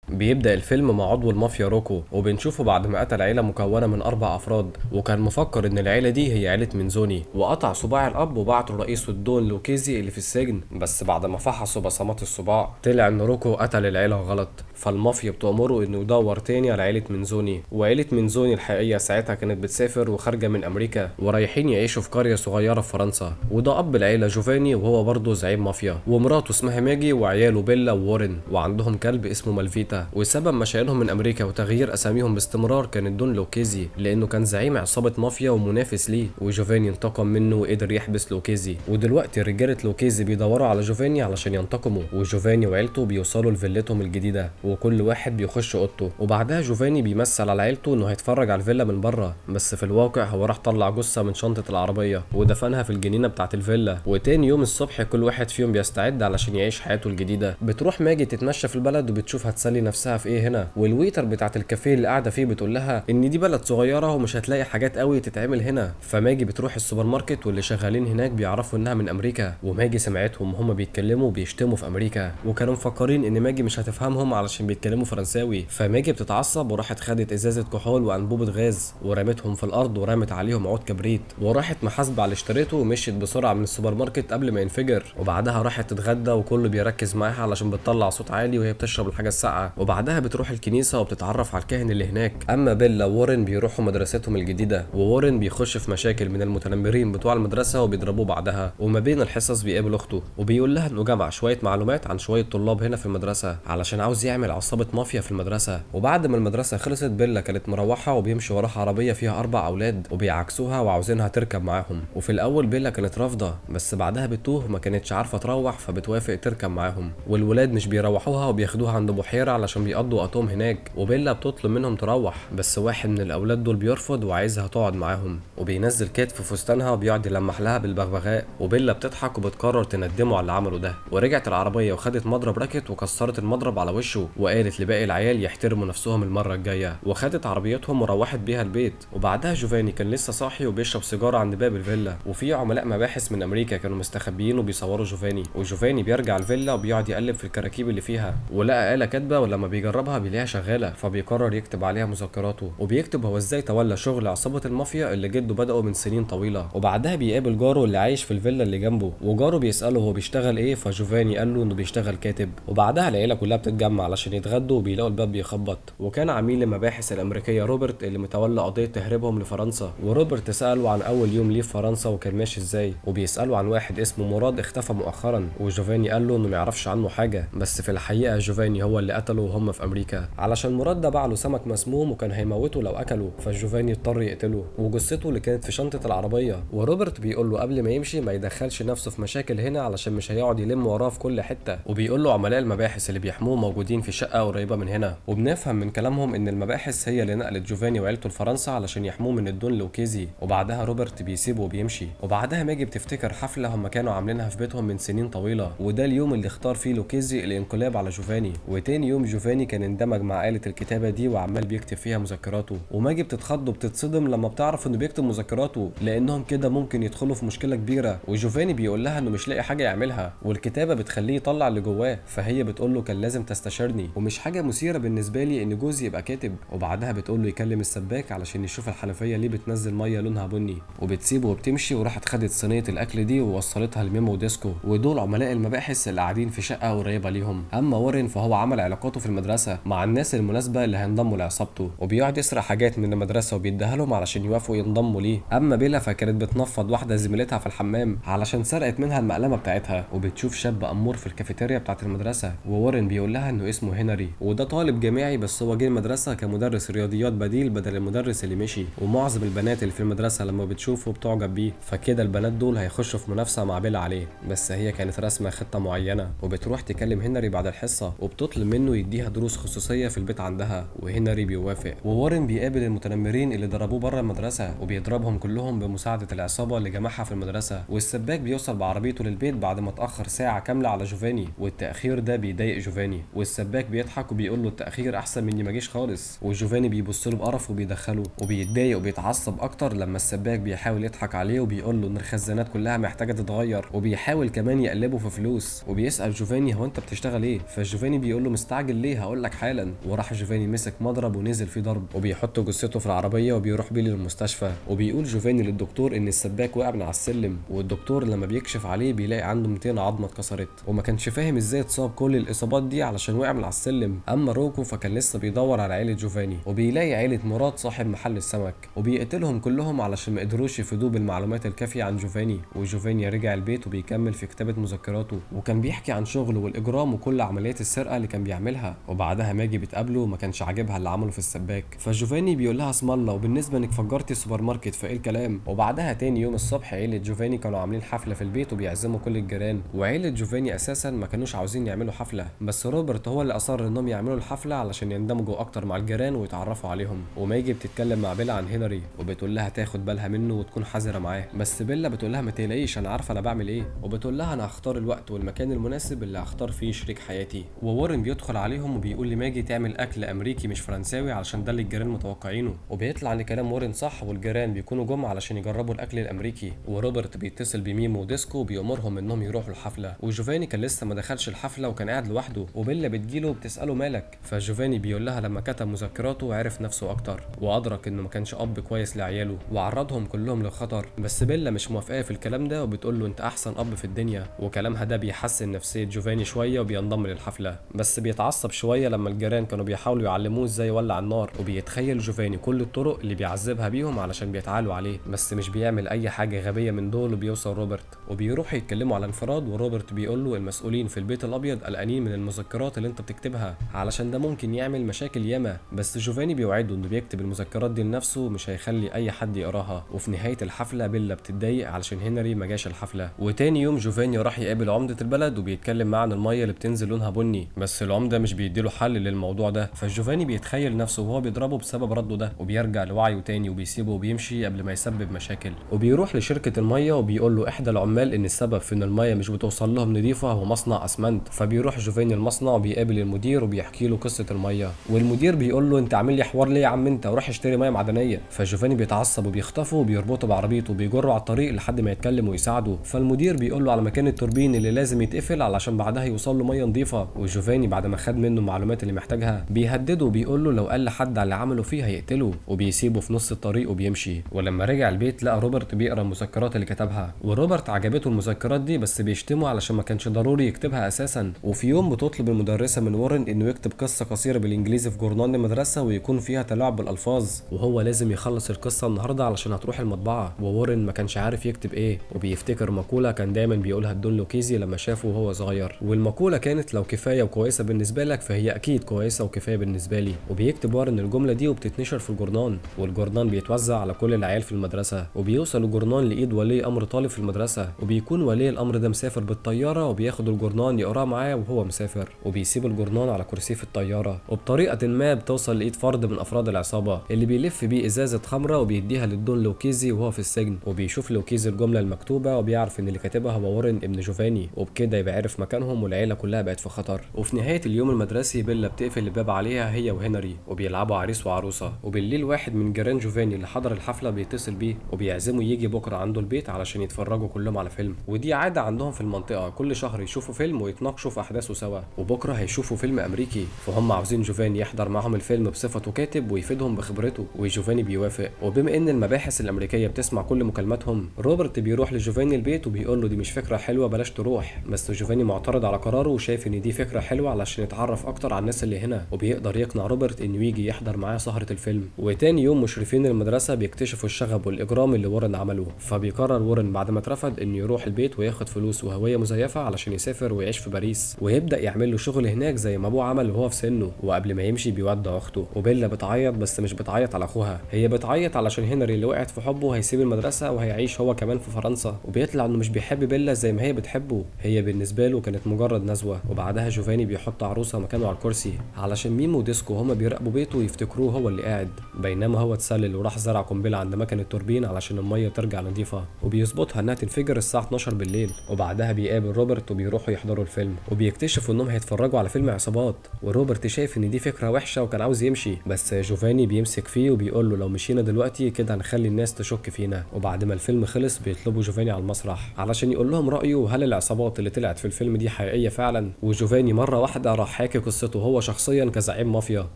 بيبدأ الفيلم مع عضو المافيا روكو، وبنشوفه بعد ما قتل عيلة مكونة من 4 أفراد، وكان مفكر إن العيلة دي هي عيلة منزوني، وقطع صباع الأب وبعته لرئيسه الدون لوكيزي اللي في السجن. بس بعد ما فحصوا بصمات الصباع طلع إن روكو قتل العيلة غلط، فالمافيا بتأمره إنه يدور تاني على عيلة منزوني. وعيلة منزوني الحقيقية ساعتها كانت بتسافر وخارجة من أمريكا ورايحين يعيشوا في قرية صغيرة في فرنسا، وده أب العيلة جوفاني وهو برضه زعيم مافيا، ومراته اسمها ماجي، وعياله بيلا وورن، وعندهم كلب اسمه مالفيتا. وسبب مشيانهم من امريكا وتغيير اساميهم باستمرار كان الدون لوكيزي، لانه كان زعيم عصابة مافيا ومنافس ليه، وجوفاني انتقم منه وقدر يحبس لوكيزي. ودلوقتي رجاله لوكيزي بيدوروا على جوفاني علشان ينتقموا، وجوفاني وعيلته بيوصلوا لفيلتهم الجديدة وكل واحد بيخش اوضته. وبعدها جوفاني بيمثل على عيلته انه هيتفرج على الفيلا من بره، بس في الواقع هو راح طلع جثة من شنطه العربية ودفنها في الجنينة بتاعه الفيلا. وتاني يوم الصبح كل واحد فيهم بيستعد علشان يعيش حياته الجديدة. بتروح ماجي تتمشى في البلد وبتشوف هتسلي نفسها في ايه هنا، وال waiter بتاعت الكافيه اللي قاعدة فيه بتقول لها ان دي بلد صغيرة ومش هتلاقي حاجات قوي تتعمل هنا. فماجي بتروح السوبر ماركت واللي شغالين هناك بيعرفوا انها من امريكا، وماجي سمعتهم وهم بيتكلموا وبيشتموا في امريكا، وكانوا مفكرين ان ماجي مش هتفهمهم علشان بيتكلموا فرنساوي. فماجي بتتعصب وراحت خدت ازازة كحول وانبوبه غاز ورمتهم في الارض ورمت عليهم عود كبريت، وراحت محاسبه على اللي اشتريته ومشيت بسرعة من السوبر ماركت قبل ما ينفجر. وبعدها راحت تتغدى وكله بيركز معاها علشان بتطلع صوت عالي وهي بتشرب الحاجة الساقعه. وبعدها بتروح الكنيسة وبتتعرف على الكاهن اللي هناك. اما بيلا وورن بيروحوا مدرستهم الجديدة، وورن بيخش في مشاكل من المتنمرين بتوع المدرسة وبيضربوه بعدها. وما بين الحصص بيقابل اخته وبيقول لها انه جمع شوية معلومات عن شوية طلاب هنا في المدرسة علشان عاوز يعمل عصابة مافيا في المدرسة. وبعد ما المدرسة خلصت بيلا كانت مروحة وبيمشي وراها عربية فيها 4 اولاد وبيعاكسوها وعاوزينها تركب معاهم. وفي الاول بيلا كانت رافضه، بس بعدها بتوه ما كانتش عارفه تروح فبتوافق تركب معاهم. والولاد مش بيروحوها وبياخدوها عند بحيرة علشان بيقضوا وقتهم هناك، وبيلا بتطلب منهم تروح، بس واحد من الاولاد دول بيرفض وعايزها تقعد معاهم، وبينزل كتف فستانها وبيقعد يلمح لها بالبغبغاء، وبيلا بتضحك وبتقرر تندمه على اللي عمله ده. ورجعت العربية وخدت مضرب racket وكسرت المضرب على وشه، وقالت لباقي العيال يحترموا نفسهم المرة الجاية، وخدت عربيتهم وروحت بيها البيت. وبعدها جوفاني كان لسه صاحي وبيشرب سيجارة عند باب الفيلا، وفي عملاء مباحث من امريكا كانوا مستخبيين وبيصوروا جوفاني. وجوفاني بيرجع الفيلا وبيقعد يقلب في الكراكيب اللي فيها، ولقى آلة كاتبه، ولما بيجربها بيلاقيها شغالة، فبيقرر يكتب عليها مذكراته، وبيكتب هو ازاي تولى شغل عصابة المافيا اللي جده بدأه من سنين طويلة. وبعدها بيقابل جاره اللي عايش في الفيلا اللي جنبه، وجاره بيسأله هو بيشتغل ايه، فجوفاني قال له انه بيشتغل كاتب. وبعدها العيلة كلها بتتجمع علشان يتغدوا، وبيلاقوا الباب بيخبط، وكان عميل المباحث الامريكية روبرت اللي متولى قضية تهريبهم لفرنسا. وروبرت سأله عن اول يوم ليه في فرنسا وكان ماشي ازاي، وبيسأله عن واحد اسمه مراد اختفى مؤخرا، وجوفاني قال له انه ما يعرفش عنه حاجة، بس في الحقيقة جوفاني هو اللي قتله وهم في امريكا، علشان مراد ده باع له سمك مسموم وكان هيموته لو اكله، فجوفاني اضطر يقتله وجثته اللي كانت في شنطه العربية. وروبرت بيقول له قبل ما يمشي ما يدخلش نفسه في مشاكل هنا علشان مش هيقعد يلم وراه في كل حتة، وبيقول له عملاء المباحث اللي بيحموه موجودين في شقه قريبه من هنا. وبنفهم من كلامهم ان المباحث هي اللي نقلت جوفاني وعيلته لفرنسا علشان يحموه من الدون لوكيزي. وبعدها روبرت بيسيبه وبيمشي. وبعدها ماجي بتفتكر حفلة هم كانوا عاملينها في بيتهم من سنين طويلة، وده اليوم اللي اختار فيه لوكيزي الانقلاب على جوفاني. وتاني يوم جوفاني كان اندمج مع آلة الكتابة دي وعمال بيكتب فيها مذكراته، وماجي بتتخض وبتتصدم لما بتعرف انه بيكتب مذكراته، لانهم كده ممكن يدخلوا في مشكلة كبيرة. وجوفاني بيقول لها انه مش لاقي حاجة يعملها، والكتابة بتخليه يطلع اللي جواه، فهي بتقول له كان لازم تستشيرني، ومش حاجة مثيرة بالنسبة لي ان جوزي يبقى كاتب. وبعدها بتقول له يكلم السباك علشان يشوف الحنفية ليه بتنزل مية لونها بني، وبتسيبه وبتمشي. وراحت خدت صينية الاكل دي ووصلتها لميمو وديسكو، ودول عملاء المباحث اللي قاعدين في شقه قريبه ليهم. اما وارن فهو عمل علاقاته في المدرسة مع الناس المناسبة اللي هينضموا لعصابته، وبيقعد يسرق حاجات من المدرسة وبيديها لهم علشان يوافقوا ينضموا ليه. اما بيلا فكانت بتنفض واحدة زميلتها في الحمام علشان سرقت منها المقلمه بتاعتها، وبتشوف شاب امور في الكافيتيريا بتاعت المدرسة، وورن بيقول لها انه اسمه هنري، وده طالب جامعي بس هو جه المدرسة كمدرس رياضيات بديل بدل المدرس اللي مشي. ومعظم البنات اللي في المدرسة لما بتشوفه بتعجب بيه، فكده البنات دول هيخشوا في منافسه مع بيلا عليه. بس هي كانت راسمه خطه معينة، وبتروح تكلم هنري بعد الحصة وبتطلب منه يديها دروس خصوصية في البيت عندها، وهنري بيوافق. وورن بيقابل المتنمرين اللي ضربوه بره المدرسة وبيضربهم كلهم بمساعدة العصابة اللي جمعها في المدرسة. والسباك بيوصل بعربيته للبيت بعد ما اتاخر ساعة كاملة على جوفاني، والتاخير ده بيضايق جوفاني، والسباك بيضحك وبيقول له التاخير احسن مني ما جيش خالص. وجوفاني بيبص له بقرف وبيدخله، وبيتضايق وبيتعصب اكتر لما السباك بيحاول يضحك عليه وبيقول له ان الخزانات كلها محتاجه تتغير، وبيحاول كمان يقلبه في فلوس. وبيسال جوفاني هو انت بتشتغل ايه، فجوفاني بيقول له مستعجل قاتل ليه؟ هقول لك حالا. وراح جوفاني مسك مضرب ونزل فيه ضرب، وبيحط جثته في العربية وبيروح بيه للمستشفى. وبيقول جوفاني للدكتور ان السباك وقع من على السلم، والدكتور لما بيكشف عليه بيلاقي عنده 200 عظمه اتكسرت، وما كانش فاهم ازاي اتصاب كل الاصابات دي علشان وقع من على السلم. اما روكو فكان لسه بيدور على عيله جوفاني، وبيلاقي عيله مراد صاحب محل السمك، وبيقتلهم كلهم علشان ما قدروش يفيدوه بالمعلومات الكافيه عن جوفاني. وجوفاني رجع البيت وبيكمل في كتابه مذكراته، وكان بيحكي عن شغله والاجرام وكل عمليات السرقة اللي كان بيعملها. وبعدها ماجي بتقابله وما كانش عاجبها اللي عمله في السباك، فجوفاني بيقول لها اسم الله، وبالنسبة انك فجرتي السوبر ماركت فايه الكلام. وبعدها تاني يوم الصبح عيله جوفاني كانوا عاملين حفلة في البيت وبيعزموا كل الجيران، وعيلة جوفاني اساسا ما كانوش عاوزين يعملوا حفلة، بس روبرت هو اللي اصر انهم يعملوا الحفلة علشان يندمجوا اكتر مع الجيران ويتعرفوا عليهم. وماجي بتتكلم مع بيلا عن هنري وبتقول لها تاخد بالها منه وتكون حذره معاه، بس بيلا بتقول لها ما تقلقيش انا عارفه انا بعمل ايه، وبتقول لها انا هختار الوقت والمكان المناسب اللي هختار فيه شريك حياتي. وورن بيدخل عليهم وبيقول لماجي تعمل اكل امريكي مش فرنساوي علشان ده اللي الجيران متوقعينه، وبيطلع ان كلام وورن صح، والجيران بيكونوا جم علشان يجربوا الاكل الامريكي. وروبرت بيتصل بميمو وديسكو وبيأمرهم انهم يروحوا الحفلة، وجوفاني كان لسه ما دخلش الحفلة وكان قاعد لوحده، وبيلا بتجيله وبتساله مالك، فجوفاني بيقول لها لما كتب مذكراته عرف نفسه اكتر وادرك انه ما كانش اب كويس لعياله وعرضهم كلهم للخطر، بس بيلا مش موافقاه في الكلام ده وبتقول له انت احسن اب في الدنيا. وكلامها ده بيحسن نفسية جوفاني شوية وبينضم للحفله، بس بيتعصب شوية لما الجيران كانوا بيحاولوا يعلموه ازاي يولع النار، وبيتخيل جوفاني كل الطرق اللي بيعذبها بيهم علشان بيتعالوا عليه، بس مش بيعمل اي حاجة غبية من دول. وبيوصل روبرت وبيروحوا يتكلموا على انفراد، وروبرت بيقول له المسؤولين في البيت الابيض قلقانين من المذكرات اللي انت بتكتبها علشان ده ممكن يعمل مشاكل ياما، بس جوفاني بيوعده انه بيكتب المذكرات دي لنفسه مش هيخلي اي حد يقراها. وفي نهاية الحفلة بيلا بتتضايق علشان هنري ما جاش الحفلة. وتاني يوم جوفاني راح يقابل عمده البلد وبيتكلم معاه عن المية اللي بتنزل لونها بني، بس العمدة مش بيديله حل للموضوع ده، فجوفاني بيتخيل نفسه وهو بيضربه بسبب رده ده، وبيرجع لوعيه تاني وبيسيبه وبيمشي قبل ما يسبب مشاكل. وبيروح لشركة المية وبيقول له احدى العمال ان السبب في ان المية مش بتوصل لهم نظيفة هو مصنع اسمنت، فبيروح جوفاني المصنع وبيقابل المدير وبيحكي له قصة المية، والمدير بيقول له انت عامل لي حوار ليه يا عم انت، وروح اشتري مية معدنية. فجوفاني بيتعصب وبيخطفه وبيربطه بعربيته وبيجره على الطريق لحد ما يتكلم ويساعده، فالمدير بيقول له على مكان التوربين اللي لازم يتقفل علشان بعدها يوصل له مية نظيفة. وجوفاني بعد ما خد منه المعلومات اللي محتاجها بيهدده وبيقول له لو قال لحد على اللي عمله فيه هيقتله، وبيسيبه في نص الطريق وبيمشي. ولما رجع البيت لقى روبرت بيقرا المذكرات اللي كتبها، وروبرت عجبته المذكرات دي بس بيشتمه علشان ما كانش ضروري يكتبها اساسا. وفي يوم بتطلب المدرسة من وارن انه يكتب قصة قصيرة بالانجليزي في جورنال المدرسة ويكون فيها تلاعب بالالفاظ، وهو لازم يخلص القصة النهارده علشان هتروح المطبعة. وورن ما كانش عارف يكتب ايه، وبيفتكر مقولة كان دايما بيقولها الدون لوكيزي لما شافه وهو صغير، والمقوله كانت لو كفاية وكويسة بالنسبة لك فهي اكيد كويسة وكفاية بالنسبة لي. وبيكتب وارن الجملة دي وبتتنشر في الجورنال، والجورنال بيتوزع على كل العيال في المدرسة، وبيوصل الجورنال لايد ولي امر طالب في المدرسة، وبيكون ولي الامر ده مسافر بالطيارة وبياخد الجورنال يقراه معاه وهو مسافر، وبيسيب الجورنال على كرسيه في الطيارة. وبطريقة ما بتوصل لايد فرد من افراد العصابة اللي بيلف بيه ازازة خمره وبيديها للدون لوكيزي وهو في السجن، وبيشوف لوكيزي الجملة المكتوبة وبيعرف ان اللي كاتبها هو وارن ابن جوفاني، وبكده يبقى عرف مكانهم والعيلة كلها بقت في خطر. وفي نهاية اليوم المدرسي بيلا بتقفل الباب عليها هي وهنري وبيلعبوا عريس وعروسه. وبالليل واحد من جيران جوفاني اللي حضر الحفلة بيتصل بيه وبيعزمه يجي بكره عنده البيت علشان يتفرجوا كلهم على فيلم، ودي عادة عندهم في المنطقة كل شهر يشوفوا فيلم ويتناقشوا في احداثه سوا، وبكره هيشوفوا فيلم امريكي، فهم عاوزين جوفاني يحضر معاهم الفيلم بصفته كاتب ويفيدهم بخبرته، وجوفاني بيوافق. وبما ان المباحث الامريكية بتسمع كل مكالماتهم، روبرت بيروح لجوفاني البيت وبيقول له دي مش فكرة حلوة بلاش تروح، بس جوفاني معترض على قراره وشايف ان دي فكرة حلوة علشان يتعرف اكتر على الناس اللي هنا، وبيقدر يقنع روبرت انه يجي يحضر معاه سهره الفيلم. وتاني يوم مشرفين المدرسة بيكتشفوا الشغب والاجرام اللي وارن عمله، فبيقرر وارن بعد ما اترفض انه يروح البيت وياخد فلوس وهويه مزيفة علشان يسافر ويعيش في باريس، ويبدا يعمل له شغل هناك زي ما ابوه عمل وهو في سنة. وقبل ما يمشي بيودع اخته، وبيلا بتعيط بس مش بتعيط على اخوها، هي بتعيط علشان هنري اللي وقعت في حبه هيسيب المدرسة وهيعيش هو كمان في فرنسا، وبيطلع انه مش بيحب بيلا زي ما هي بتحبه، هي بالنسبة له كانت مجرد نزوة. وبعدها جوفاني بيحط عروسه مكانه على الكرسي علشان ميمو وديسكو هما بيراقبوا بيته ويفتكروه هو اللي قاعد، بينما هو اتسلل وراح زرع قنبلة عند مكان التوربين علشان المية ترجع نظيفة، وبيظبطها انها تنفجر الساعة 12 بالليل. وبعدها بيقابل روبرت وبيروحوا يحضروا الفيلم، وبيكتشفوا انهم هيتفرجوا على فيلم عصابات، وروبرت شايف ان دي فكرة وحشة وكان عاوز يمشي، بس جوفاني بيمسك فيه وبيقول له لو مشينا دلوقتي كده هنخلي الناس تشك فينا. وبعد ما الفيلم خلص بيطلبوا جوفاني على المسرح علشان يقول لهم رايه هل العصابات اللي طلعت في الفيلم دي حقيقية فعلا. وجوفاني مرة واحدة راح حاكي قصته هو شخصيا كزعيم مافيا،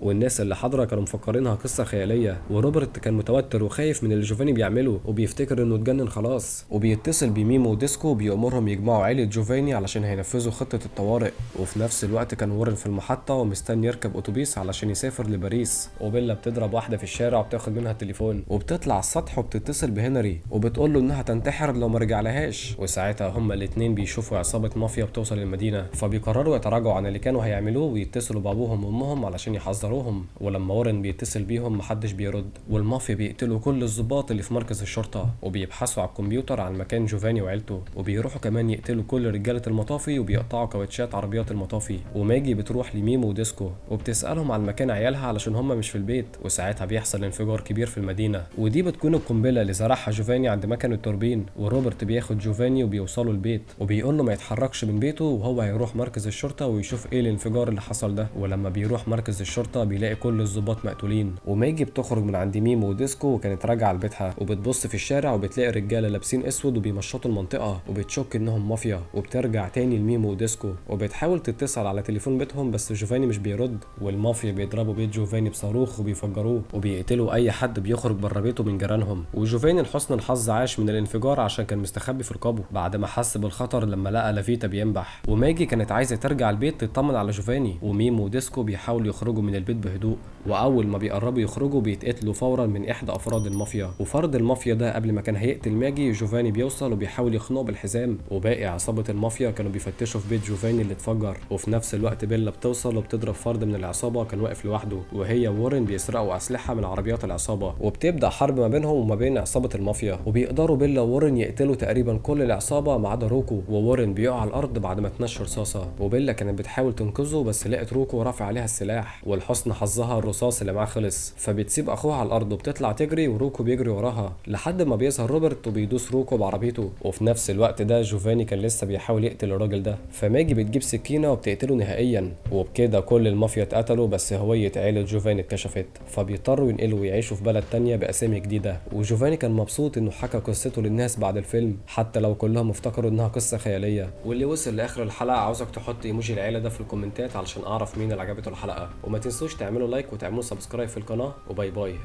والناس اللي حاضره كانوا مفكرينها قصة خيالية. وروبرت كان متوتر وخايف من اللي جوفاني بيعمله وبيفتكر انه اتجنن خلاص، وبيتصل بميمو وديسكو بيأمرهم يجمعوا عيله جوفاني علشان هينفذوا خطه الطوارئ. وفي نفس الوقت كان وورن في المحطة ومستني يركب اتوبيس علشان يسافر لباريس. وبيلا بتضرب واحدة في الشارع وبتاخد منها التليفون وبتطلع على السطح وبتتصل بهنري وبتقول له انها تنتحر لو ما رجعلهاش. وساعتها هما الاثنين بيشوفوا عصابة مافيا بتوصل المدينة، فبيقرروا يتراجعوا عن اللي كانوا هيعملوه ويتصلوا بابوهم وامهم علشان يحذروهم. ولما وورن بيتصل بيهم محدش بيرد، والمافيا بيقتلوا كل الضباط اللي في مركز الشرطة وبيبحثوا على الكمبيوتر عن مكان جوفاني وعيلته، وبيروحوا كمان يقتلوا كل رجاله المطافي وبيقطعوا كاوتشات عربيات المطافي. وماجي بتروح لميمو وديسكو وبتسالهم عن مكان عيالها علشان هم مش في البيت، وساعتها بيحصل انفجار كبير في المدينة، ودي بتكون القنبلة اللي زرعها جوفاني عند مكان التوربين. وروبرت بياخد جوفاني وبيوصلوا البيت وبيقول له ما يتحركش من بيته وهو هيروح مركز الشرطة ويشوف ايه الانفجار اللي حصل ده. ولما بيروح مركز الشرطة بيلاقي كل الضباط مقتولين. وماجي بتخرج من عند ميمو وديسكو وكانت راجعه لبيتها، وبتبص في الشارع وبتلاقي رجاله لابسين اسود وبيمشطوا المنطقة وبتشك انهم مافيا، وبترجع تاني لميمو وديسكو وبتحاول تتصل على تليفون بيتهم بس جوفاني مش بيرد. والمافيا بيضربوا بيت جوفاني بصاروخ وبيفجروه وبيقتلوا اي حد بيخرج بره بيته من جيرانهم. وجوفاني لحسن الحظ عاش من الانفجار عشان كان مستخبي في ركابه بعد ما حس بالخطر لما لقى لافيتا بينبح. وماجي كانت عايزه ترجع البيت تطمن على جوفاني، وميمو وديسكو بيحاولوا يخرجوا من البيت بهدوء، واول ما بيقربوا يخرجوا بيتقتلوا فورا من احدى افراد المافيا. وفرد المافيا ده قبل ما كان هيقتل ماجي جوفاني بيوصل وبيحاول يخنقه بالحزام، وباقي عصابة المافيا كانوا بيفتشوا في بيت جوفاني اللي اتفجر. وفي نفس الوقت بيلا بتوصل وبتضرب فرد من العصابة كان واقف لوحده، وهي وورن بيسرقوا اسلحة من عربيات العصابة، وبتبدا حرب ما بينهم وما بين عصابة المافيا. وبيقدروا بيلا وورن يقتلوا تقريبا كل العصابة ما عدا روكو، وورن بيقع على الارض بعد ما اتنشر رصاصة، وبيلا كانت بتحاول تنقذه بس لقت روكو رافع عليها السلاح، ولحسن حظها الرصاص اللي معاه خلص، فبتسيب اخوها على الارض وبتطلع تجري وروكو بيجري وراها لحد ما بيظهر روبرت وبيدوس روكو بعربيته. وفي نفس الوقت ده جوفاني كان لسه بيحاول يقتل الراجل ده، فماجي بتجيب سكينة وبتقتله نهائيا، وبكده كل المافيا اتقتلوا بس هوية عيله جوفاني اتكشفت، فبيضطروا ينقلوا ويعيشوا في بلد تانية باسامي جديدة. وجوفاني كان مبسوط انه حكى قصته للناس بعد الفيلم حتى لو كلهم افتكروا انها قصة خيالية. واللي وصل لاخر الحلقة عاوزك تحط ايموجي العيلة ده في الكومنتات علشان اعرف مين اللي عجبته الحلقة، وما تنسوش تعملوا like وتعملوا subscribe في القناة، و bye bye.